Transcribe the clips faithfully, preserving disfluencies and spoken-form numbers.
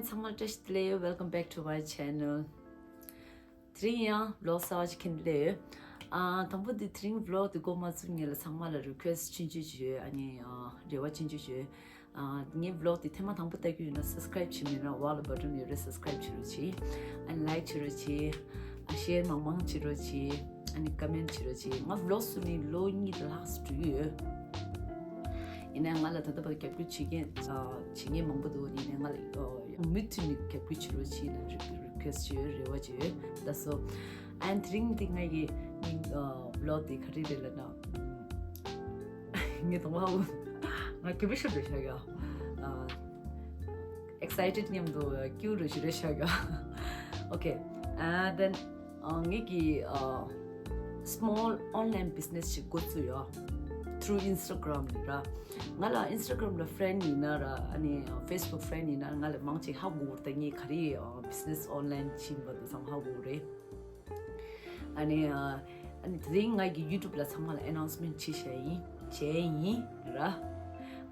ཚང་མ་བཀྲ་ཤིས་བདེ་ལེགས། Welcome back to my channel. དེ་རིང་ཡང་vlog་གསར་པ་ཞིག་ཁྱེར་སླེབས་ཡོད། ཨ། དང་པོ་དེ་དེ་རིང་vlog་དེ་འགོ་མ་བཙུགས་སྔོན་ལ་ཚང་མ་ལ་request་ཆུང་ཆུང་ཞིག་ཡོད། ཨ་ནི་ཨ་རེ་བ་ཆུང་ཆུང་ཞིག་ཡོད། ཨ། ངའི་vlog་དེ་ཐེངས་མ་དང་པོ་ལྟ་རྒྱུ་ཡོད་ན་subscribe་བྱེད་མེད་ན་འོག་ལ་button་ཡོད་རེད། subscribe་བྱེད་རོགས་གྱིས། ཨ་ནི་like་བྱེད་རོགས་གྱིས། ཨ། share་མང་མང་བྱེད་རོགས་གྱིས། ཨ་ནི་comment་བྱེད་རོགས་གྱིས། ང་vlog་བཟོས་ནས་ལོ་གཉིས་དང་ལྷག་ཙམ་འགྲོ་གི་ཡོད། ཡིན་ནའི་ང་ལ་ད་ལྟ་བར་རྒྱབ་སྐྱོར་བྱེད་མཁན་ཨ་བྱེད་མཁན་མང་པོ་འདུག་ཡིན་ནའི་ང་ལ་ཨ་མུ་མཐུད་ནས་རྒྱབ་སྐྱོར་བྱེད་རོགས་གྱིས་ལབ་request་བྱེད་ཡོད། རེ་བ་བྱེད་ཡོད། ད་སོ། ཨ་ནི་དེ་རིང་འདི་ང་གི་ཨ་vlog་དེ་ག་རེ་རེད་ལབ་ན། ངས་དང་པོ་ཧ་གོ། ང་གི་བི་ཤོར་རེད་ཤག་ཡ། ཨ། excited་མཉམ་དུ་ཀྱུ་རུ་ཞུ་རེད་ཤག་ཡ། Okay. And then ཨ། ངེད་ཀྱི་ཨ་small online business་ཞིག་འགོ་བཙུགས་ཡོད། through Instagram་ནས་ར། ང་ལ་Instagram་ལ་friend་ཡིན་ན་ར། ཨ་ནི་Facebook friend་ཡིན་ན་ང་ལ་མང་ཆེ་ཧ་གོ་གི་རེད། ད་ངས་ག་རེ་ཨ་business online་ཕྱིན་པ་དེ་ཚང་མ་ཧ་གོ་གི་རེད། ཨ་ནི་ཨ་ཨ་ནི་དེ་རིང་ང་གི་YouTube་ལ་ཚང་མ་ལ་announcement་བྱེད་བྱས་ཡིན། བྱས་ཡིན་ར།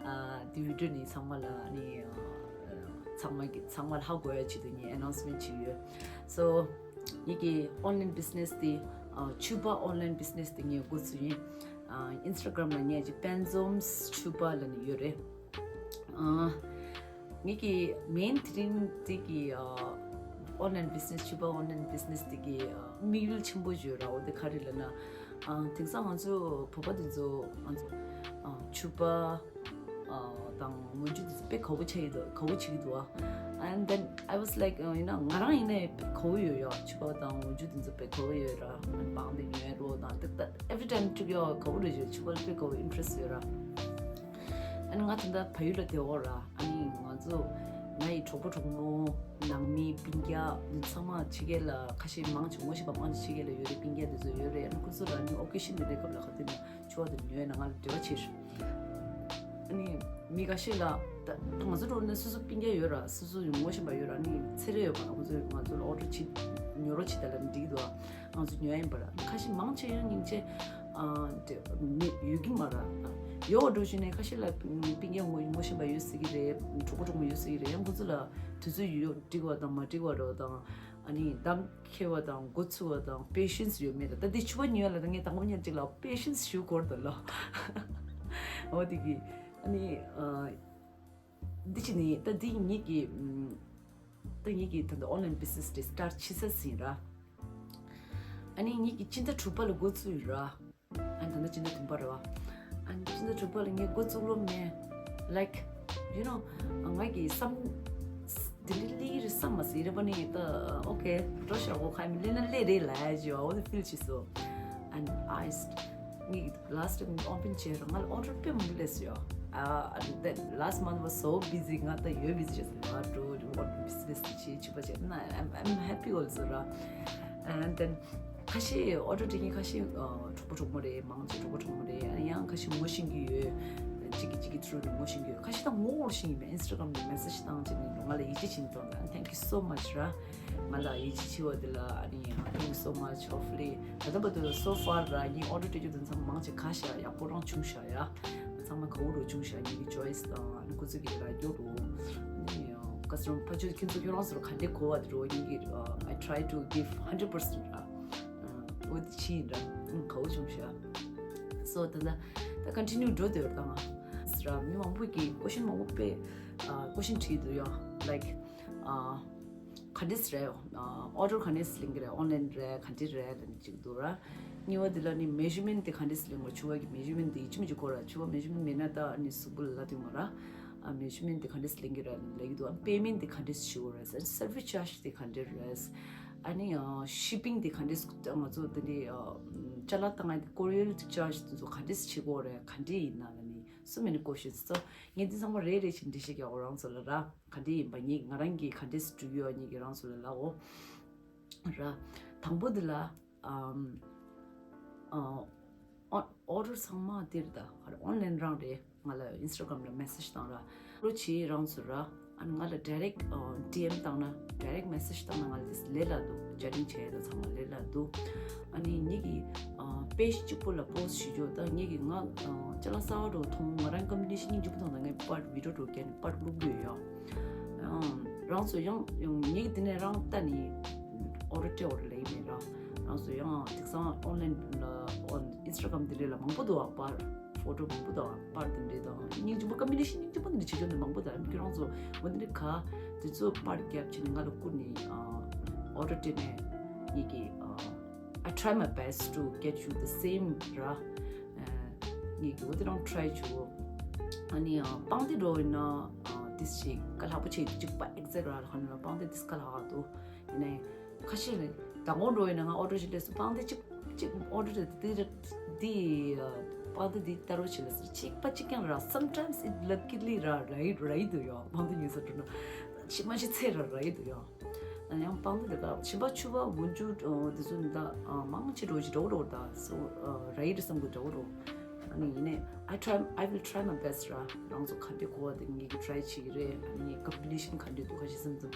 ཨ་དེ་video་ནི་ཚང་མ་ལ་ཨ་ནི་ཨ་ཚང་མ་གི་ཚང་མ་ལ་ཧ་གོ་ཡ་ཆེད་དུ་ངས་announcement་བྱས་ཡོད། So ངེད་ཀྱི་online business་དེ་ཨ་ཕྱུ་པ་online business་དེ་ངས་འགོ་བཙུགས་ཡིན། ཨ་Instagram་ལ་ངས་ཀྱི་པན་ཛོམས་ཕྱུ་པ་ལབ་ནས་ཡོད་རེད། ཨ། ངེད་ཀྱི་main་དེ་རིང་འདི་གི་ཨ་online business་ཕྱུ་པ་online business་འདི་གི་ཨ་དམིགས་ཡུལ་ཆེན་པོ་ཡོད་ར། འོ་དེ་ག་རེ་ལབ་ན། ཨ་དེང་སང་ང་ཚོ་བོད་པ་འདི་ཚོ་ང་ཚོ་ཨ་ཕྱུ་པ་ཨ་དང་འོག་འཇུག་འདི་ཚོ་དཔེ་དགའ་པོ་ཆགས་ཀྱི་འདུག་དགའ་པོ་བྱེད་ཀྱི་འདུག་ཨ། And then I was like ཨ་ཡིན་ན་ང་རང་ཡིན་ནའི་དཔེ་དགའ་པོ་ཡོད་ཡ། ཕྱུ་པ་དང་འོག་འཇུག་འདི་ཚོ་དཔེ་དགའ་པོ་ཡོད་ར། པང་དེ་ཉོས་རོགས་དང་ཏག་ཏག every time་ཅིག་ཡོད་དགའ་པོ་རེད་བྱས། ཕྱུ་པ་ལ་དཔེ་དགའ་པོ་interest་ཡོད་ར། ཨ་ནི་ང་ད་ལྟ་བལ་ཡུལ་ལ་བསྡད་ཡོད་ར། ཨ་ནི་ང་ཚོ་ང་ཡི་གྲོགས་པོ་གྲོགས་མོ་ནང་མི་སྤུན་ཀྱག་འདི་ཚང་མ་ཕྱི་རྒྱལ་ལ་ཁ་ཤས་མང་ཆེ་ངོ་ཤེས་པ་མང་ཆེ་ཕྱི་རྒྱལ་ལ་ཡོད་རེད། སྤུན་ཀྱག་འདི་ཚོ་ཡོད་རེད། ཨ་ནི་ཁོ་ཚོ་ལ་ཨ་ནི་occasion་འདི་འདྲའི་སྐབས་ལ་ག་དུས་ནས་ཕྱུ་པ་དེ་ཉོས་ན་ང་ལ་འབྲེལ་བ་བྱེད། ཨ་ནི་མི་ཁ་ཤས་ལ་ད་ད་ང་ཚོ་འགྲོ་ན་སོ་སོ་སྤུན་ཀྱག་ཡོད་ར། སོ་སོ་ངོ་ཤེས་པ་ཡོད་ར། ཨ་ནི་ཚེ་རེ་ཡོད་པ་ན་ཁོ་ཚོས་ང་ཚོ་ལ་order་བྱེད་ཉོ་རོགས་བྱེད་ད་ལབ་ན་འགྲིག་གི་འདུག་ང་ཚོ་ཉོ་ཡ་ཡིན་པ་ར། ཁ་ཤས་མང་ཆེ་ཡང་སྙིང་རྗེ་ཨ་དེ་མི་ཡོད་ཀྱི་མ་ར། ཡོད་འགྲོ་བཞིན་ནས་ཁ་ཤས་ལ་སྤུན་ཀྱག་ངོ་ངོ་ཤེས་པ་ཡོད་སྲིད་ཀྱི་རེད། གྲོགས་པོ་གྲོགས་མོ་ཡོད་སྲིད་ཀྱི་རེད། ཡང་ཁོ་ཚོ་ལ་དུས་ཚོད་ཡོད་འགྲིག་པ་དང་མ་འགྲིག་པ་རོ་དང་། ཨ་ནི་གདམ་ཁེལ་བ་དང་འགོ་ཚུགས་པ་དང་patience་ཡོད་མེད་ལ། ད་འདི་ཕྱུ་པ་ཉོས་ལ་ད་ངས་དང་པོ་ཉིན་གཅིག་ལ་patience་ཞུ་དགོས་རེད་ལ། འོ་དེ་གི་ཨ་ནི་ཨ་འདི་ཅི་ནི་ད་འདི་ངེད་ཀྱི་ཨམ་ད་ངེད་ཀྱི་ད་ལྟ་online business་དེ་start་བྱེད་ས་ཟིན་ར། ཨ་ནི་ངེད་ཀྱི་སྤྱི་ཟླ་དྲུག་པ་ལ་འགོ་བཙུགས་ཡོད་ར། ཨ་ནི་ད་ལྟ་སྤྱི་ཟླ་བདུན་པ་རེད་བ། ཨ་ནི་སྤྱི་ཟླ་དྲུག་པ་ལ་ངས་འགོ་བཙུགས་རོགས་མེད། Like you know ང་གི་བསམ་འདི་འདྲ་ལི་རེད་བསམ་མ་ཟིན་རེད་པ་ནི་ད་okay་འགྲོ་ཤག་འོ་ཁ་མི་ལེན་ན་ལས་རེད་ལ་ཡ་ཇི་བ་འོ་དེ་feel་བྱེད་སོང་། And I ངས་last time་open་བྱས་ར་ང་ལ་order་དཔེ་མང་པོ་སླེབས་སོང་ཡ། Uh, that last month was so busy. ང་ད་ཡོད་busy་བྱས་སོང་། ང་འགྲོ་what business་དེ་བྱེད་ཕྱུ་པ་བྱས་ན་I'm I'm happy also ར། And then ཁ་ཤས་order་སྤྲད་མཁན་ཁ་ཤས་ཨ་གྲོགས་པོ་གྲོགས་མོ་རེད། མང་ཆེ་གྲོགས་པོ་གྲོགས་མོ་རེད། ཨ་ནི་ཡང་ཁ་ཤས་ངོ་ཤེས་ཀྱི་ཡོད། གཅིག་གིས་གཅིག་གི་through་ནས་ངོ་ཤེས་ཀྱི་ཡོད། ཁ་ཤས་ད་ངོ་ཤེས་ཀྱི་མེད། Instagram་ནས་message་བཏང་བྱས་ནས་ང་ལ་ཡིད་ཆེས་བྱེད་མཁན་བཏང་། Thank you so much ར། ང་ལ་ཡིད་ཆེས་བྱེད་པ་དེ་ལ་ཨ་ནི་thank you so much. Hopefully ད་ལྟ་བར་དུ་so far་ར་ངས་order་སྤྲད་རྒྱུ་དེ་ཚང་མ་མང་ཆེ་ཁ་ཤས་ཡག་པོ་རང་བྱུང་ཤག་ཡ། ཚང་མ་དགའ་པོ་རུ་བྱུང་ཤག་ངེད་ཀྱི་choice་དང་ཨ་ནི་ཁོ་ཚོ་གི་ར་སྐྱོ་རུ་ཨ་ནི་customer་ཕར་ཕྱོགས་ཁྱེད་ཚོ་ཁྱོད་རང་ཚོར་ག་འདྲས་གོ་བ་དེ་རུ་ངེད་ཀྱི་I try to give hundred percent ར། འོ་དེ་ཕྱིན་ར། དགའ་པོ་བྱུང་ཤག So ད་ལྟ་ད་continue་འགྲོ་སྡོད་དང་། ར་མི་མང་པོ་གིས་question་མང་པོ་དཔེ་ཨ་question་དྲིས་འདུག་ཡ། Like ཨ་ག་འདྲས་རེད། ཨ་order་ག་འདྲས་ལེན་གི་རེད། online་རེད་ག་འདྲས་རེད་ལབ་ནས་ཅིག་འདུག་ར། གཉིས་པ་དེ་ལ་ནི་measurement་དེ་ག་འདྲས་ལེན་དགོས། ཕྱུ་པ་གི་measurement་དེ་ཡིད་ཆེས་མི་བྱེད་གོ་ར། ཕྱུ་པ་measurement་མེད་ན་ད་ནི་གཟུགས་པོ་ལ་ལབ་དུས་མ་ར། ཨ་measurement་དེ་ག་འདྲས་ལེན་གི་རེད་ལབ་ཀྱི་འདུག་ཨ་payment་དེ་ག་འདྲས་ཞུ་དགོས་རེད། service charge་དེ་ག་འདྲས་རེད། ཨ་ནི་ཨ་shipping་དེ་ག་འདྲས་ང་ཚོ་དེ་འདྲའི་ཨ་ཅ་ལག་བཏང་ཡ་དེ་courier་charge་དེ་ཚོ་ག་འདྲས་བྱེད་དགོས་རེད། ག་འདྲས་ཡིན་ན་ལབ་ནི་so many questions། So ངས་འདི་ཚང་མ་རེ་རེ་བཞིན་འགྲེལ་བཤད་རྒྱག་དགོས་རང་ཚོ་ལ་ར། ག་འདྲས་ཡིན་པ་ངས་ང་རང་གིས་ག་འདྲས་སྒྲུབ་ཡོད་ངས་ཀྱི་རང་ཚོ་ལ་ལབ་འོ། ར། དང་པོ་འདི་ལ་ཨམ་ཨ་ཨོ་order་ཚང་མ་འདིར་ད་ག་རེ་online་རང་རེད། ང་ལ་Instagram་ལ་message་བཏང་ར། ལོ་ཆེ་རང་ཚོ་ར། ཨ་ནི་ང་ལ་direct་ཨ་D M་བཏང་ན་direct message་བཏང་ན་ང་ལ་དེ་ལས་སླ་འདུག Chatting་བྱས་ད་ཚང་མ་ལས་སླ་འདུག་ཨ་ནི་ངེད་ཀྱི་ཨ་page་གཅིག་པོ་ལ་post་ཞུ་རྒྱུ་ད་ངེད་ཀྱི་ང་ཨ་ཅ་ལག་གསར་པ་འགྲོ་མཐོང་ང་རང་competition་སྙིང་རྗེ་པོ་མཐོང་ད་ངས་part་video་འགྲོ་རྒྱ་ནས་part་བླུག་རྒྱུ་ཡོད། ཨང་ར། རང་ཚོ་ཡང་ཡང་ངེད་ཀྱི་དེ་ནས་རང་ལྟ་ནི་ཨོ་ཌར་སྤྲད་འོར་ལེ་མེད་ར། རང་ཚོ་ཡང་དེང་སང་ཨོན་ལན་ལ་ཨོན་ཨིན་སི་ཊ་གྷ་རམ་དེ་འདྲས་ལ་མང་པོ་འདུག་ཨ། པར་ཕོ་ཊོ་མང་པོ་འདུག་ཨ། པར་དེ་འདྲས་དང་སྙིང་རྗེ་པོ་ཀམ་པི་ནེ་ཤན་སྙིང་རྗེ་པོ་འདི་འདྲས་བྱེད་རྒྱུ་འདི་མང་པོ་འདུག་ཨ། ཁྱོད་རང་ཚོ་འོ་འདི་འདྲས་ག་དེ་ཚོ་པར་རྒྱབ་བྱས་ནས་ང་ལ་བསྐུར་ནས་ཨོ་ཌར་སྤྲད་ནས་ངེད་ཀྱི་I try my best to get you the same ར། ངེད་ཀྱི་འོ་དེ་རང་ཊ་རའི་བྱེད་འོ། ཨ་ནི་པང་གདན་འགྲོ་ཡིན་ན་དེ་ཞིག་དཀའ་ལྷག་པོ་ཆེ་གཅིག་པ་ཨེག་ཛེག་ར་ལ་ཁ་ན་པང་གདན་དེ་དཀའ་ལྷག་འདུག་ཡིན་ནའི་ཁ་ཤས་ནི་མདང་དགོང་འགྲོ་ཡིན་ན་ང་ཨོ་ཌར་ཞིག་སླེབས་སོང་། པང་གདན་གཅིག་གཅིག་ཨོ་ཌར་དེ་དེ་དེ་པང་གདན་དེ་ལྟ་རོགས་བྱེད་ལ་ཟེར། གཅིག་པ་གཅིག་རྐྱང་ར། Sometimes it luckily ར་ར་ཡི་ར་ཡི་འདུག་ཡོ། པང་གདན་ཉོས་ས་འགྲོ་ན་ཤི་མ་ཤི་ཚེ་ར་ར་ཡི་འདུག་ཡོ། ཡང་པང་གདན་དེ་ག་ཕྱི་པ་ཆུ་པ་འོན་ཆུ་དེ་ཚོ་འདི་མང་ཆེ་འགྲོ་ཞིག་འགྲོ་འགྲོ་ད་སོ་ར་ཡི་རེད་བསམ་གི་འགྲོ་འགྲོ། ཨ་ནི་ཡིན་ནའི་I try, I will try my best ར། རང་ཚོ་ག་འདྲས་གོ་བ་དེ་ངེད་ཀྱི་ཊ་རའི་བྱེད་ཀྱི་རེད། ཨ་ནི་ངས་ཀམ་པི་ནེ་ཤན་ག་འདྲས་འདུག་ཁ་ཤས་བསམ་ཙམ་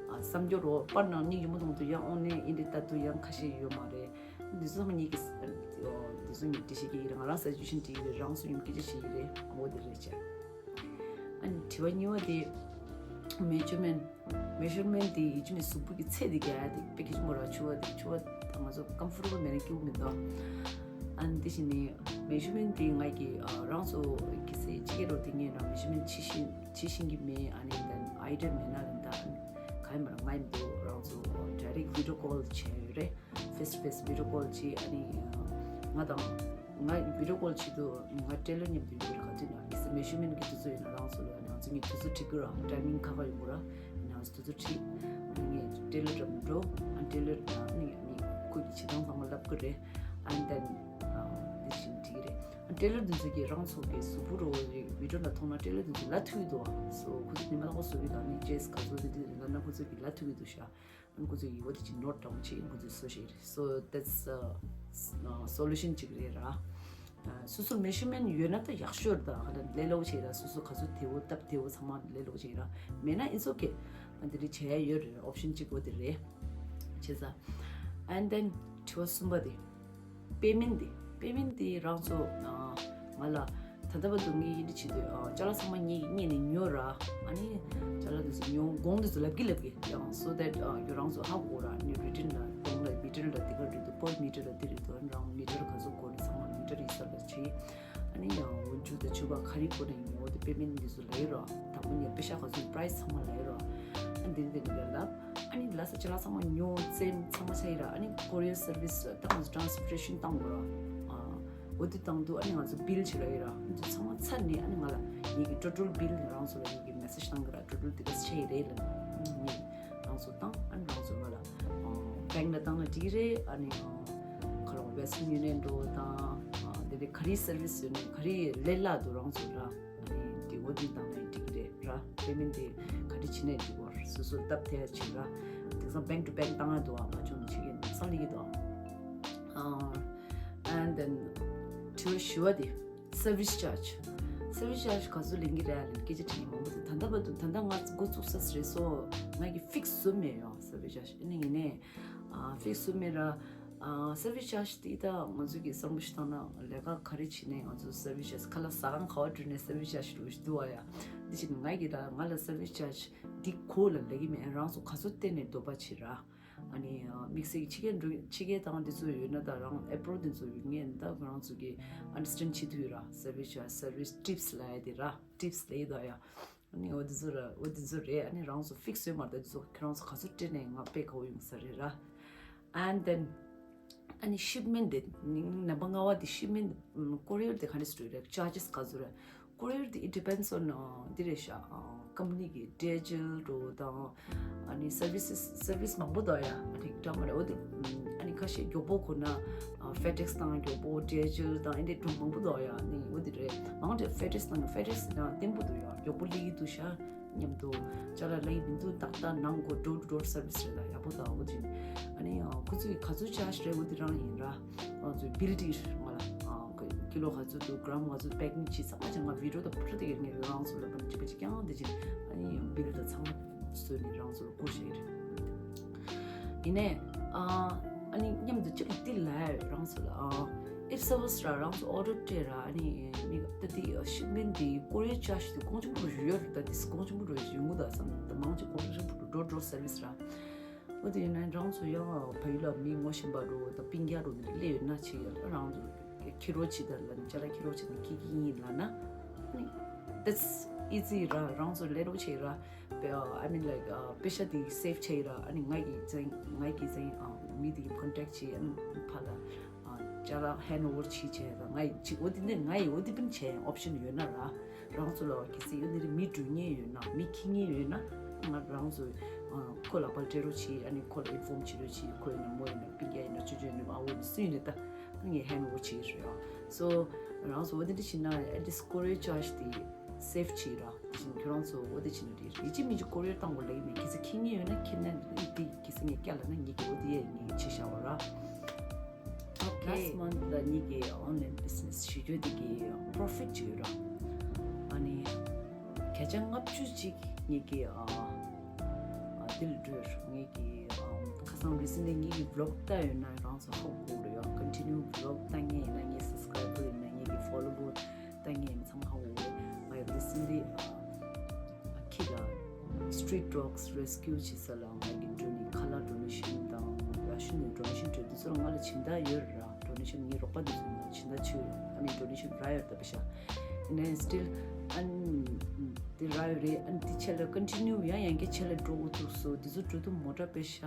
བསམ་རྒྱུ་རོ། པར་ནང་སྙིང་རྗེ་མོ་མཐོང་དུས་ཡང་ཨོན་ལན་ཨིན་དེ་ལྟ་དུས་ཡང་ཁ་ཤས་ཡོད་མ་རེད། འདི་ཚོ་ཚང་མ་ངེད་ཀྱི་འདི་ཚོ་ངས་འགྲེལ་བཤད་རྒྱག་གི་རེད། ང་རང་སུ་ཇེ་ཤན་སྤྲད་ཀྱི་རེད། རང་སུ་ཡུམ་སྐད་ཆ་བཤད་ཀྱི་རེད། འོ་དེ་རེད་བྱས། ཨ་ནི་དྲི་བ་གཉིས་པ་དེ་མེ་ཇར་མེན། མེ་ཇར་མེན་དེ་ཡིད་ཆེས་མེད་གཟུགས་པོ་གི་ཚད་དེ་རྒྱག་ཡ་དེ་དཔེ་གལ་ཆེན་པོ་ར། ཕྱུ་པ་དེ་ཕྱུ་པ་ང་ཚོ་ཀམ་ཕོར་ཊེ་བལ་མེད་ན་སྐྱིད་པོ་མི་འདུག་ཨ་ནི་དེ་བཞིན་ནི་མེ་ཇར་མེན་དེ་ང་གི་རང་ཚོ་གི་སའི་ཕྱི་རྒྱལ་རོ་དེ་ངས་རང་མེ་ཇར་མེན་བྱེད་ཤེས་བྱེད་ཤེས་ཀྱི་མེད། ཨ་ནི་དེན་ཨའི་ཌི་ཡ་མེད་ན་རེད། ད་ག་ཡིན་པ་ང་ཡིན་འདུག་རང་ཚོ་ཌའི་རེག་ཊི་བི་ཌི་ཡོ་ཀོལ་བྱས་ཡོད་རེད། ཕེས་ཊུ་ཕེས་བི་ཌི་ཡོ་ཀོལ་བྱས། ཨ་ནི་ང་དང་ང་བི་ཌི་ཡོ་ཀོལ་བྱེད་དུས་ང་ཊེ་ལར་མཉམ་དུ་ཡོད་རེད། ག་དུས་ན་ཡིན་ས་མེ་ཇར་མེན་གྱི་དུས་ཚོད་ཡིན་ན་རང་ཚོ་ལ་ང་ཚོ་གཉིས་དུས་ཚོད་ཁྲིད་དགོས་ར། ཊའི་མིང་ཁ་ཁ་ཡོང་དགོས་ར། ཡིན་ན་དུས་ཚོད་ཁྲིད། ཨ་ནི་ངས་ཊེ་ལར་འགྲོ་འགྲོ། ཨ་ཊེ་ལར་ན་ཨ་ནི་ངས་ཁོ་གི་བྱེད་སྟངས་ཚང་མ་ལབ་དགོས་རེད། ཨ་ནི་དེན་དེ་བཞིན་འགྲིག་གི་རེད། ཨ་ཊེ་ལར་དེ་ཚོ་གི་རང་ཚོ་གི་གཟུགས་པོ་རོ་རེད། བི་ཌི་ཡོ་ལ་མཐོང་ན་ཊེ་ལར་དེ་ཚོ་ལབ་ཐུབ་ཀྱི་འདུག་ཨ། སོ་ཁོ་ཚོ་ཉི་མ་ལྷག་པ་བཟོ་གི་དང་ནི་ཅེས་ག་ཚོད་དེ་དེ་ལབ་ན་ཁོ་ཚོ་གི་ལབ་ཐུབ་ཀྱི་འདུག་ཤག་ཁོ་ཚོས་ཡི་བོ་དེ་ཅིག་ནོ་ཊི་འདྲ་བོ་ཅིག་ཁོ་ཚོས་བཟོ་ཞིག་རེད། So that's a solution ཅིག་རེད་ར། སོ་སོར་མེ་ཇར་མེན་ཡོད་ན་ད་ཡག་ཤོས་རེད། ད་ཧ་ལམ་ལས་སླ་པོ་ཞིག་ར། སོ་སོ་ག་ཚོད་བདེ་བོ་སྟབས་བདེ་བོ་ཚང་མ་ལས་སླ་པོ་ཞིག་ར། མེད་ན་it's okay. འདི་འདྲ་བྱས་ཡོད་རེད། ཨོབ་ཤན་གཅིག་པོ་དེ་རེད། བྱས་ཙང་། And then དྲི་བ་གསུམ་པ་དེ། པེ་མེན་ཊི་དེ། པེ་མེན་ཊི་དེ་རང་ཚོ་ང་ལ་ད་ལྟ་བར་དུ་ངས་ཡིན་འདི་བྱེད་དུས་ཅ་ལག་ཚང་མ་ངས་ངས་ནས་ཉོ་ར། ཨ་ནི་ཅ་ལག་དེ་ཚོ་ཉོ་གོང་དེ་ཚོ་ལབ་ཀྱི་ལབ་ཀྱི་ཡང་so that ཁྱོད་རང་ཚོ་ཧ་གོ་ར། ནི་རི་ཊན་ལ་གོང་ལ་མི་ཊར་ལ་དེ་ག་རེད་འདུག་པར་མི་ཊར་ལ་དེ་རེད་འདུག་ཨ་ནི་རང་མི་ཊར་ག་ཚོད་དགོས་རེད་ཚང་མ་མི་ཊར་ཡིན་ས་ལ་བྱེད། ཨ་ནི་ཡང་འོན་ཆུ་དང་ཕྱུ་པ་ག་རེ་དགོས་ན་ཡིན་ངོ་དེ་པེ་མེན་ཊི་འདི་ཚོ་ལབ་ཡོད་ར། དང་པོ་ནས་པེ་ཤ་ག་ཚོད་པ་རའི་སི་ཚང་མ་ལབ་ཡོད་ར། ཨ་ནི་འདི་འདི་འདི་ལབ། ཨ་ནི་ལ་ས་ཅ་ལག་ཚང་མ་ཉོ་བཙེམ་ཚང་མ་ཆ་ཡི་ར། ཨ་ནི་ཀོ་རི་ཡར་སར་བི་སི་བཏང་། ཊེ་རན་སི་པོར་ཊེ་ཤན་བཏང་དགོས་ར། ཨ་འོ་དེ་བཏང་དུས་ཨ་ནི་ང་ཚོ་བིལ་ཕྱི་ལ་ཡོད་ར། འདི་ཚང་མ་ཚར་ནས་ཨ་ནི་ང་ལ་ངེད་ཀྱི་ཊོ་ཊལ་བིལ་ནི་རང་ཚོ་ལ་ངེད་ཀྱི་མེ་སེཇ་བཏང་གི་ར། ཊོ་ཊལ་དེ་ག་ཆ་ཡི་རེད་ལབ། ངས་རང་ཚོ་བཏང་། ཨ་ནི་རང་ཚོ་ང་ལ་བེང་ལ་བཏང་ན་འགྲིག་རེད། ཨ་ནི་ཁ་ལོ་ཝེ་སི་ཊརན་ཡུ་ནི་ཡན་འགྲོ་དང་དེ་ནས་ག་རེ་སར་བི་སི་ཡོད་ནས་ག་རེ་ལས་སླ་འདུག་རང་ཚོ་ར། ཨ་ནི་དེ་འོ་དེ་བཏང་ན་འགྲིག་རེད་ར། པེ་མེན་ཊི་དེ་ག་རེ་བྱེད་ནས་འགྲིག་གོ། སོ་སོ་སྟབས་བདེ་བྱེད་ར། དེང་སང་བེང་ཊུ་བེང་བཏང་ཡ་འདུག་ཨ་མ་བྱུང་ནས་བྱེད་ཀྱི་འདུག་བསམ་ལེ་གི་འདུག་ཨ། And then དྲི་བ་བཞི་པ་དེ། སར་བི་སི་ཅར་ཇི། སར་བི་སི་ཅར་ཇི་ག་ཚོད་ལེན་གྱི་རེད་ལབ་སྐད་ཆ་དྲིས་མཁན་མང་པོ་འདུག་ད་ལྟ་བར་དུ་ད་ལྟ་ང་འགོ་བཙུགས་ས་རེད་སོ། ང་གི་ཕིག་སི་བཟོ་མེད་ཡོང་སར་བི་སི་ཅར་ཇི། ཨ་ནི་ཡིན་ནའི་ཕིག་སི་བཟོ་མེད་ར། སར་བི་སི་ཅར་ཇི་དེ་ད་ང་ཚོ་གི་བསམ་བློ་ཞིག་བཏང་ན་ལས་ཀ་ག་རེ་བྱེད་ནའི་ང་ཚོ་སར་བི་སི་ཅར་ཇི་ཁ་ལག་ཟ་ཁང་ག་པར་འགྲོ་ནའི་སར་བི་སི་ཅར་ཇི་འགྲོ་གི་འདུག་ཨ་ཡ། འདི་བྱས་ནས་ང་གི་ད་ང་ལ་སར་བི་སི་ཅར་ཇི་འདི་གོ་ལ་ལབ་ཀྱི་མེད། རང་ཚོ་ག་ཚོད་བལྟས་ནས་འདོད་པ་བྱེད་ར། ཨ་ནི་དམིགས་བསལ་གྱི་ཕྱི་རྒྱལ་འགྲོ་ཕྱི་རྒྱལ་དང་དེ་ཚོ་ཡོད་ན་ད་རང་ཨེབ་རོཌ་དེ་ཚོ་ཡོད་ངེས་ད་ང་རང་ཚོ་གི་ཨན་ཌར་སི་ཊེན་ཌ་བྱེད་ཐུབ་ཡོད་ར། སར་བི་སི་ཅར་ཇི་སར་བི་སི་ཊིབ་སི་ལབ་ཡ་དེ་ར། ཊིབ་སི་ལབ་ཡ་ད་ཡ། ཨ་ནི་འོ་དེ་ཚོ་ར་འོ་དེ་ཚོ་རེད། ཨ་ནི་རང་ཚོ་ཕིག་སི་ཡོད་མ་རེད་ད། དེ་ཚོ་ཁྱེད་རང་ཚོ་ག་ཚོད་སྤྲད་ནའི་ང་དཔེ་དགའ་བོ་ཡོང་ས་རེད་ར། And then ཨ་ནི་ཤིབ་མེན་ཊི་དེ་ནམ་བར་ལྔ་པ་དེ་ཤིབ་མེན་ཊི་ཀོ་རི་ཡར་དེ་ག་འདྲས་སེ་འགྲོ་ཡི་རེད། ཅར་ཇི་སི་ག་ཚོད་རེད། ཀོ་རི་ཡར་དེ་it depends on འདི་རེད་ཤག་ཀམ་པ་ནི་གི་ཌི་ཨེཆ་ཨེལ་འགྲོ་དང་ཨ་ནི་སར་བི་སི་སར་བི་སི་མང་པོ་འདུག་ཡ། ཨ་ནི་འདྲ་མ་རེད། འོ་དེ་ཨ་ནི་ཁ་ཤས་མགྱོགས་པོ་དགོས་ན་ཕེ་ཌེག་སི་དང་མགྱོགས་པོ་ཌི་ཨེཆ་ཨེལ་དང་ཨེ་འདྲས་འགྲོ་མང་པོ་འདུག་ཡ། ཨ་ནི་འོ་དེ་རེད། མང་ཆེ་ཕེ་ཌེག་སི་དང་ཕེ་ཌེག་སི་དང་བརྟན་པོ་འདུག་ཡ། མགྱོགས་པོ་སླེབས་ཀྱི་འདུག་ཤག་མཉམ་དུ་ཅ་ལག་ལེན་མི་འདུག་ཏག་ཏག་ནང་སྒོ་door to door service རེད་ད། ཡག་པོ་ད་འོ་དེ། ཨ་ནི་ཁོ་ཚོས་ག་ཚོད་ཅར་ཇི་རེད་འོ་དེ་རང་ཡིན་ར། ང་ཚོས་བིལ་དེ་ང་ལ་ཀི་ལོ་ག་ཚོད་འདུག་གྲམ་ག་ཚོད་པེ་ཀིང་བྱས་ཚང་མ་བྱས། ང་བི་ཌི་ཡོ་དང་ཕུ་ཊི་དེ་ངས་རང་ཚོ་ལ་ཕུ་ཊི་གཅིག་པ་གཅིག་རྐྱང་དེ་བྱས། ཨ་ནི་བིལ་དང་ཚང་མ་བཟོས་ནས་རང་ཚོ་ལ་བསྐུར་བྱས་རེད། ཡིན་ནའི་ཨ་ནི་མཉམ་དུ་གཅིག་ལ་དེ་ལ་རང་ཚོ་ལ་ཨ། if suppose ར་རང་ཚོ་order སྤྲད་ར། ཨ་ནི་མི་ད་དེ་shipment དེ་courier charge དེ་གོང་ཆེན་པོ་རུ་ཡོད་རེད། ད་དེ་གོང་ཆེན་པོ་རུ་ཡོང་གི་འདུག་བསམ། ད་མང་ཆེ་གོང་ཆེན་པོ་རུ་door door service ར། འོ་དེ་ཡིན་ན་རང་ཚོ་ཡང་ཕ་ཡུལ་ལ་མི་ངོ་ཤེས་པ་རུ་ད་སྤུན་ཀྱག་རུ་འདི་སླེབས་ཡོད་ན་ཆེ་ཡོད། རང་ཚོ་ཁྱི་རོ་ཆེ་ད་ལ་ནི་ཅ་ལག་ཁྱི་རོ་ཆེ་ད་ཁྱི་ཁྱི་ཡིན་ལ་ན། ཨ་ནི་that's easy ར། རང་ཚོ་ལས་རོགས་བྱེད་ར། I mean like uh, པེ་ཤ་དེ་save བྱས་ར། ཨ་ནི་ང་གི་ཚན་ང་གི་ཚན་uh, མི་དེ་གི་contact བྱས། ཨ་ནི་ཕ་ལ་uh, ཅ་ལག་hand over བྱས་བྱས་ར། ང་ཡི་ཅི་འོ་དེ་ནས་ང་ཡི་འོ་དེ་པིན་བྱས་option ཡོད་ན་ར། རང་ཚོ་ལ་གལ་སྲིད་ཡོད་ན་རེ་མི་འགྲོ་མཁན་ཡོད་ན་མི་ཁྱི་མཁན་ཡོད་ན་ང་རང་ཚོ་uh, ཁོ་ལ་ཕར་སྤྲད་རོགས་བྱས། ཨ་ནི་ཁོ་ལ་inform བྱེད་རོགས་བྱས། ཁོ་ཡིན་ན་མོ་ཡིན་ན་སྤུན་ཀྱག་ཡིན་ན་ཅོ་ཅོ་ཡིན་ན་ཨ་འོ་ཡིན་ན་སུ་ཡིན་ན་ད་ངས་hand over བྱེད་རེད་ཡ། So རང་ཚོ་འོ་དེ་འདྲ་བྱས་ན་at least courier charge དེ་save བྱེད་ར། དེ་བཞིན་ཁྱོད་རང་ཚོ་འོ་དེ་བྱས་ན་རེད། ཡིན་གཅིག་མིན་གཅིག་courier བཏང་དགོས་ལབ་ཀྱི་མེད། གལ་སྲིད་ཁྱི་མཁན་ཡོད་ན་ཁྱི་ན་དེ་གལ་སྲིད་ངས་བསྐྱལ་ལབ་ན་ངས་ཀྱི་འོ་དེ་ཡས་ངས་བྱེད་བཞག་པ་ར། Okay. Last month ལ་ངེད་ཀྱི་online business བྱེད་རྒྱུ་དེ་གི་profit ཅིག་ཡོད་ར། ཨ་ནི་བརྒྱ་ཆ་ལྔ་བཅུ་ཅིག་ངེད་ཀྱི་ཨ་ཨ་འདི་ལ་འགྲོ་ཡོད་ར། ངེད་ཀྱི་ཨ་ཁ་སང་recently ངེད་ཀྱི་vlog ལྟ་ཡོད་ན་རང་ཚོ་ཧ་གོ་རེད་ཡ། Continue vlog ལྟ་མཁན་ཡིན་ན་ངའི་subscriber ཡིན་ན་ངེད་ཀྱི་follower ལྟ་མཁན་ཡིན་ན་ཚང་མ་ཧ་གོ་རེད། ང་ཡི་recently ཨ་ཁྱི་ལ་street dogs rescue བྱེད་ས་ལ་ང་གི་འགྲོ་ནི་ཁ་ལག་donation དང་ཡ་ཤུ་ནི་donation སྤྲོད་དུས་ཚོད་ང་ལ་སྦྱིན་བདག་ཡོད་ར། donation ངའི་རོགས་པ་འདི་ཚོ་ང་ལ་སྦྱིན་བདག་བྱོས་ར། I mean donation རག་ཡོད་ད་པེ་ཤ། And then still ཨ་ནི་དེ་རག་ཡོད་རེད། ཨ་ནི་དེ་ཆེད་ལ་continue ཡང་ཡང་བསྐྱར་ཆེད་ལ་འགྲོ་དགོས་ཐུག་སོ། འདི་ཚོ་འགྲོ་དུས་མོ་ཊ་པེ་ཤ།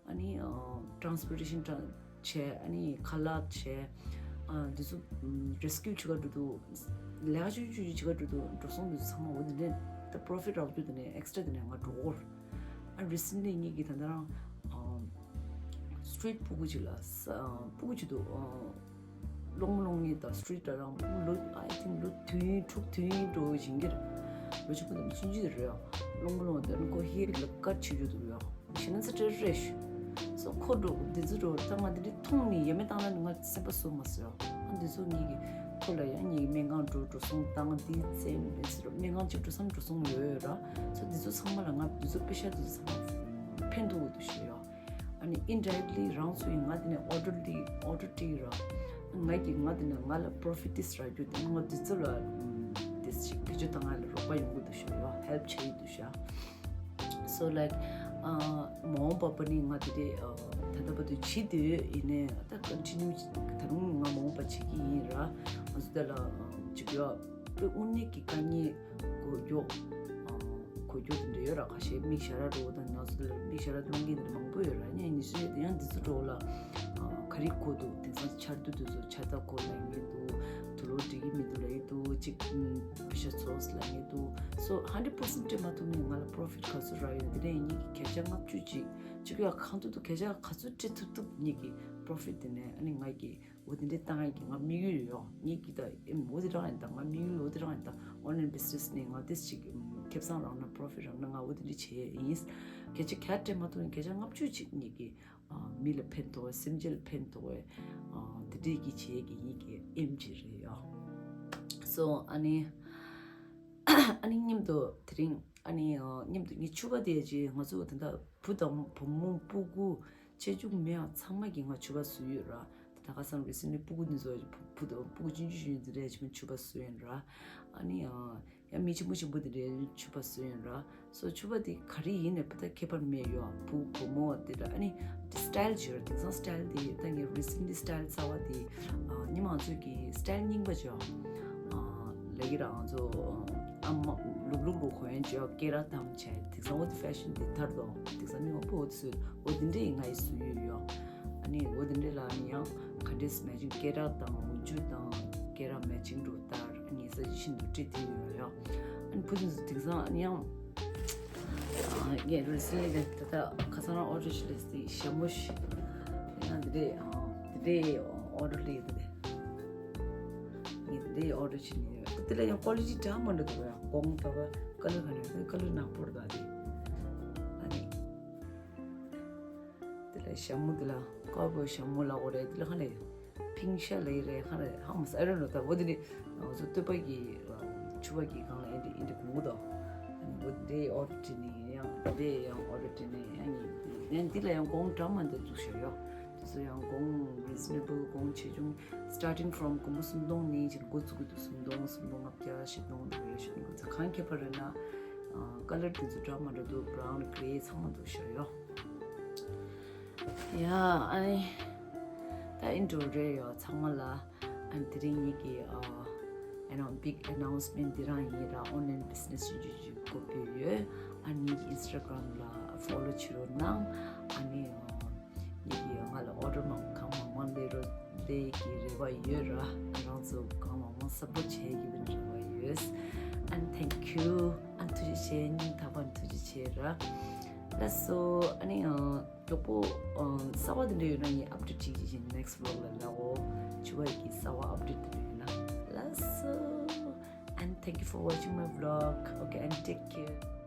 ཨ་ནི་ཨ་transportation བྱས། ཨ་ནི་ཁ་ལག་བྱས། ཨ་འདི་ཚོ་ཨམ་rescue བྱེད་ག་འགྲོ་དུས་ལས་ཀ་ཆུང་ཆུང་ཆུང་བྱེད་ག་འགྲོ་དུས་འགྲོ་སོང་འདི་ཚོ་ཚང་མ་འོ་འདི་ནས་ད་profit རག་རྒྱུ་འདི་ནས་extra འདི་ནས་ང་འགྲོ་གོ། ཨ་recently ངེད་ཀྱི་ད་ལྟ་རང་ཨ་street སྤུ་གུ་ཅིག་ལ་ས་ཨ་སྤུ་གུ་ཅིག་འདུག་ཨ་སློང་མོ་སློང་མཁན་དང་street ལ་རང་སྤུ་གུ་ལོ་I think ལོ་བདུན་དྲུག་བདུན་འགྲོ་བཞིན་གྱི་རེད། ལོ་གཅིག་པུ་དང་ཆུང་ཆུང་དེ་རེད་ཡ། སློང་མོ་སློང་དེ་ཁོ་ཧེ་ལ་ཀར་བྱེད་རྒྱུ་འདུག་ཡ། She doesn't touch rubbish. So ཁོ་འགྲོ་འདི་ཚོ་འགྲོ་ད་ང་འདི་འདྲ་མཐོང་ནས་ཡ་མེད་བཏང་ན་ང་སེམས་པ་བཟོ་མ་སོ་ཡ། ཨ་འདི་ཚོ་ངེད་ཀྱི་ཁོ་ལ་ཡ་ངེད་ཀྱི་སྨན་ཁང་འགྲོ་འགྲོ་སོང་བཏང་འདི་བཙན་མེད་ཟེར་སྨན་ཁང་གཅིག་འགྲོ་སོང་འགྲོ་སོང་ཡོད་ཡོད་ར། So འདི་ཚོ་ཚང་མ་ལ་ང་འདི་ཚོ་པེ་ཤ་འདི་ཚོ་ཚང་མ་ཕན་ཐོགས་འདུག་ཤོད་ཡ། ཨ་ནི་indirectly རང་ཚོ་ཡིན་ང་དེ་ནས་order སྤྲད་order སྤྲད་ར། ང་གི་ང་དེ་ནས་ང་ལ་profit ཏིས་རག་རྒྱུ་དེ་ང་དེ་ཚོ་ལ་ཏིས་ཞིག་བེད་སྤྱོད་བཏང་ང་ལ་རོགས་པ་ཡོང་གི་འདུག་ཤག་ཡ། help བྱེད་ཀྱི་འདུག་ཤག So like ཨ་མ་འོངས་པ་པ་ནི་ང་དེ་དེ་ཨ་ད་ལྟ་བར་དུ་བྱེད་དེ་ཡོད། ཡིན་ནའི་ད་continue ད་རུང་ང་མ་འོངས་པ་བྱེད་ཀྱི་ཡིན་ར། ང་ཚོ་དེ་ལ་ཅིག་ཡ་དཔེ་དངོས་གནས་ཀྱི་དཀའ་ངལ་གོ་རྒྱུ། ཨ་གོ་རྒྱུ་དེ་འདྲ་ཡོད་ར། ཁ་ཤས་མིག་ཞར་ར་འགྲོ་དང་ང་ཚོ་ལ་མིག་ཞར་ར་སློང་མཁན་དེ་འདྲ་མང་པོ་ཡོད་ར། ཡང་ཉི་ཤུ་རེད་དེ་ཡང་འདི་ཚོ་འགྲོ་ལ་ཨ་ག་རེ་གོ་འདུག་དེང་སང་ཆར་དུས་དེ་ཚོ་ཆར་ཐག་གོ་ལ་ཡིན་འདུག་དུག་ལོག་འགྲིག་གི་མི་འདུག་ལ་ཡིན་འདུག་གཅིག་པེ་ཤ་ཚོགས་ལ་ཡིན་འདུག So hundred percent སྤྲད་མ་ཐུབ་ནས་ང་ལ་profit ག་ཚོད་རག་ཡོད་དེ་ནས་ཉིད་ཀྱི་བརྒྱ་ཆ་ལྔ་བཅུ་ཅིག་གཅིག་ཡ་གང་ཐུབ་ཐུབ་བརྒྱ་ཆ་ག་ཚོད་སྤྲད་ཐུབ་ཐུབ་ཉིད་ཀྱི་profit དེ་ནས་ཨ་ནི་ང་གི་འོ་དེ་འདྲའི་བཏང་ཡག་གི་ང་དམིགས་ཡུལ་ཡོད། ངེད་ཀྱི་ད་ཨེམ་འོ་དེ་རང་ཡིན་ད། ང་དམིགས་ཡུལ་འོ་དེ་རང་ཡིན་ད། online business ནས་ང་ཏིས་ཅིག་ཁེ་བཟང་རག་ན་profit རག་ན་ང་འོ་དེ་འདྲ་བྱེད་ཡིན། བརྒྱ་ཆ་བརྒྱ་སྤྲད་མ་ཐུབ་ན་བརྒྱ་ཆ་ལྔ་བཅུ་ཅིག་ངེད་ཀྱི་མི་ལ་ཕན་ཐོགས་སེམས་ཅན་ལ་ཕན་ཐོགས་དེ་འདྲའི་གི་བྱེད་ཡག་གི་ངེད་ཀྱི་ཨེམ་ཅིག་རེད་ཡོད། So ཨ་ནི་ཨ་ནི་མཉམ་དུ་དེ་རིང་ཨ་ནི་མཉམ་དུ་ངའི་ཕྱུ་པ་དེ་ཅིག་ང་ཚོ་ད་ལྟ་བུ་དང་བུ་མོ་སྤུ་གུ་ཆེ་ཆུང་མེད་ཡ་ཚང་མ་གི་ང་ཕྱུ་པ་བཟོས་ཡོད་ར། ད་ཁ་སང་recently སྤུ་གུ་འདི་ཚོ་བུ་བུ་དང་སྤུ་གུ་ཆུང་ཆུང་ཆུང་ཆུང་འདི་འདྲ་ཆེན་པོ་ཕྱུ་པ་བཟོས་ཡིན་ར། ཨ་ནི་ཡང་མི་ཆེན་པོ་ཆེན་པོ་འདི་འདྲ་ཕྱུ་པ་བཟོས་ཡིན་ར། So ཕྱུ་པ་དེ་ག་རེ་ཡིན་ནས་ད་ཁྱད་པར་མེད་ཡོད། བུ་བུ་མོ་དེ་འདྲ་ཨ་ནི་དེ་style ཅིག་ཡོད་ར། དེང་སང་style དེ་ད་ངས་recently style གསར་པ་དེ་ཉི་མ་ང་ཚོས་ཀྱི་style རྙིང་པ་ཅིག་ཡོད། ལ་ཡི་རང་ཚོ་ཨ་མ་ལུག་ལུག་རུ་གོན་ཅོག་སྐེ་རགས་བཏང་བྱས་དེང་སང་འོ་དེ་fashion དེ་དར་དོ། དེང་སང་མི་མང་པོ་འོ་དེ་བཟོས། འོ་དེ་འདྲས་ང་ཡི་བཟོས་ཡོད་ཡོད། ཨ་ནི་འོ་དེ་འདྲས་ལ་ཨ་ནི་ཡང་ག་འདྲས་matching སྐེ་རགས་དང་འོ་ཇུ་དང་སྐེ་རགས་matching རུ་དར། ཨ་ནི་ས་ཅི་ཤིན་ཏུ་བྲིས་དེ་ཡོད་ཡོད། ཨ་ནི་བུ་དེ་ཚོ་དེང་སང་ཨ་ནི་ཡང་ངས་recently ད་ལྟ་ཁ་སང་རང་order ཞིག་སླེབས་སི་ཞྭ་མོ་ཞིག་ཡང་དེ་འདྲས་དེ་འདྲས་order སླེབས་དེ། ངས་འདི་འདྲའི་order བྱས་ནས་ཡོད། དེ་ལ་ཡང་quality འདྲ་མི་འདྲ་འདུག་ཡ། གོང་དག་པ་color ག་ནས་color ནག་པོ་རེད་ད་དེ། ཨ་ནི་དེ་ལ་ཞྭ་མོ་དེ་ལ་cowboy ཞྭ་མོ་ལ་འོ་རེད། དེ་ལ་ག་ནས་pink ཤ་ལ་ཡི་རེད། ག་རེ་ཧ་མ་ས་I don't know ད། འོ་དེ་ནི་ང་ཚོ་སྟོད་པ་གི་ཕྱུ་པ་གི་སྒང་ལ་ཨེ་འདི་ཨེ་འདི་གོང་གི་དོ། ཨ་ནི་འོ་དེ་འདྲའི་order བྱས་ནས་ཡང་དེ་ཡང་order བྱས་ནས་ཡང་ངས་ཡང་འདི་ལ་ཡང་གོང་འདྲ་མི་འདྲ་འདུག་ཞུ་ཡོད། སུ་ཡང་གོང་reasonable གོང་ཆེ་ཆུང་starting from སྒོར་མོ་སུམ་སྟོང་ནས་ཅིག་འགོ་བཙུགས་ཀྱི་འདུག་སུམ་སྟོང་སུམ་སྟོང་ལྔ་བརྒྱ་བཞི་སྟོང་དུ་རེ་ཞུ་འདུག་གང་ཁྱད་པར་རེད་ན་ཀ་ལར་དེ་ཚོ་འདྲ་མ་འདྲ་འདུག brown grey ཚང་མ་འདུག་ཤོད་ཡོ། ཡ་ཨ་ནི་ད་ཨིན་ཊོ་རེད་ཡོ་ཚང་མ་ལ། ཨ་ནི་དེ་རིང་ངེད་ཀྱི་ཨ་ཨ་ནི་big announcement འདི་རང་ཡིན་ར། online business ཞིག་ཞིག་འགོ་སྤོས་ཡོད། ཨ་ནི་ངེད་ཀྱི་Instagram ལ་follow བྱེད་རོགས་གནང་། ཨ་ནི་ངེད་ཀྱི་ང་ལ་order མང་གང་མང་མང་སླེབས་རོགས་སླེབས་ཀྱི་རེ་བ་ཡོད་ར། ཨ་རང་ཚོ་གང་མང་མང་support བྱེད་ཀྱི་ཡིན་རེ་བ་ཡོད། ཨ་ནི་thank you ཨ་ནི་ཐུགས་རྗེ་ཆེ། སྙིང་ཐག་པ་ནས་ཐུགས་རྗེ་ཆེ་ར། ལགས་སོ། ཨ་ནི་ཨ། མགྱོགས་པོ་ཨ་གསར་བ་དེ་འདྲ་ཡོད་ན་ངས་update བྱེད་ཀྱི་ཡིན། next vlog ལ་ལའོ། བྱུ་བ་ཡི་གསར་བ་update དེ་འདྲ་ཡོད་ན། ལགས་སོ། And thank you for watching my vlog. Okay, and take care.